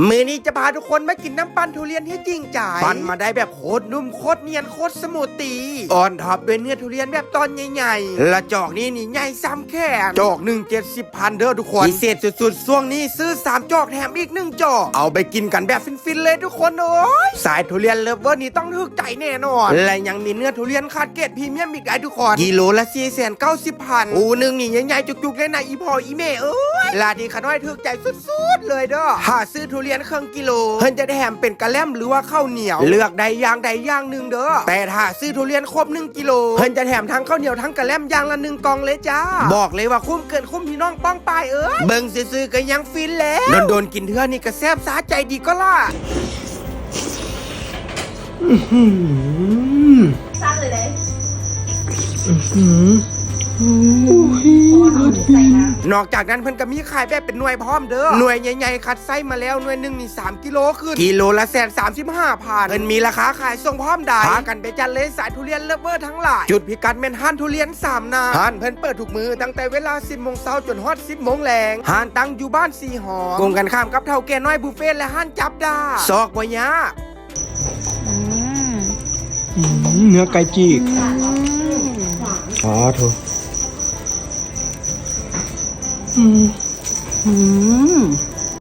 ມື້ນີ້ຈະພາທຸກຄົນມາກິນນ້ຳປັ່ນທຸລຽນທີ່ຈິງໃຈ ປັ່ນມາໄດ້ແບບໂຄດນຸ້ມ ໂຄດນຽນ ໂຄດສະມູດຕີ ອອນທັອບດ້ວຍເນື້ອທຸລຽນແບບຕອນໃຫຍ່ໆ ລະຈອກນີ້ນີ້ໃຫຍ່ສ່ຳແຂນ ຈອກໜຶ່ງເຈັດສິບພັນເດີທຸກຄົນ ພິເສດສຸດໆ ຊ່ວງນີ້ຊື້ສາມຈອກແຖມອີກໜຶ່ງຈອກ ເອົາໄປກິນກັນແບບ ຟິນໆ ເລີຍທຸກຄົນເອີຍ ສາຍທຸລຽນເລີຟເວີນີ້ຕ້ອງຖືກໃຈແນ່ນອນ ແລະຍັງມີເນື້ອທຸລຽນຄັດເກຣດພຣີມຽມອີກໄດ໋ທຸກຄົນ ກິໂລລະສີ່ແສນເກົ້າສິບພັນ ຄູ່ໜຶ່ງນີ້ໃຫຍ່ໆຈຸກໆເລີຍນະ ອີພໍ່ອີແມ່ເອີຍ ລາດນີ້ຂ້ານ້ອຍຖືກໃຈສຸດໆເລີຍເດີ ຖ້າຊື້ທຸລຽນເຄິ່ງກິໂລ ເພິ່ນຈະໄດ້ແຖມເປັນກະແລັມ ຫຼືວ່າເຂົ້າໜຽວ ເລືອກໄດ້ຢ່າງໃດຢ່າງໜຶ່ງເດີ ແຕ່ຖ້າຊື້ທຸລຽນຄົບໜຶ່ງກິໂລ ເພິ່ນຈະແຖມທັງເຂົ້າໜຽວທັງກະແລັມຢ່າງລະໜຶ່ງກ່ອງເລີຍຈ້າ ບອກເລີຍວ່າຄຸ້ມເກີນຄຸ້ມ ພີ່ນ້ອງປ້ອງປາຍເອີຍ ເບິ່ງຊື່ໆກໍຍັງຟິນແລ້ວ ດົນໆກິນເທື່ອນີ້ກໍແຊບສະໃຈດີກໍລະ ອືຫື ສັ້ນເລີຍເດ້ ອືຫື ໂອ້ຍ ເລີດດີ ນອກຈາກນັ້ນເພິ່ນກໍມີຂາຍແບບເປັນໜ່ວຍພ້ອມເດີ ໜ່ວຍໃຫຍ່ໆຄັດໄຊມາແລ້ວ ໜ່ວຍໜຶ່ງນີ້ສາມກິໂລຂຶ້ນ ກິໂລລະແສນສາມສິບຫ້າພັນ ເພິ່ນມີລາຄາຂາຍສົ່ງພ້ອມໄດ໋ ພາກັນໄປຈັດເລີຍສາຍທຸລຽນເລີຟເວີທັງຫຼາຍ ຈຸດພິກັດແມ່ນຮ້ານທຸລຽນສາມນ້ຳ ຮ້ານເພິ່ນເປີດທຸກມື້ຕັ້ງແຕ່ເວລາສິບໂມງເຊົ້າຈົນຮອດສິບໂມງແລງ ຮ້ານຕັ້ງຢູ່ບ້ານສີຫອມ ກົງກັນຂ້າມກັບເຖົ້າແກ່ນ້ອຍບຸບເຟ ແລະຮ້ານຈັບດາ ຊອກບໍ່ຍາກ ອືມ ອືມ ເນື້ອໄກ່ຈີກ ອືມ ອໍໂທ້ ອືມ ອືມ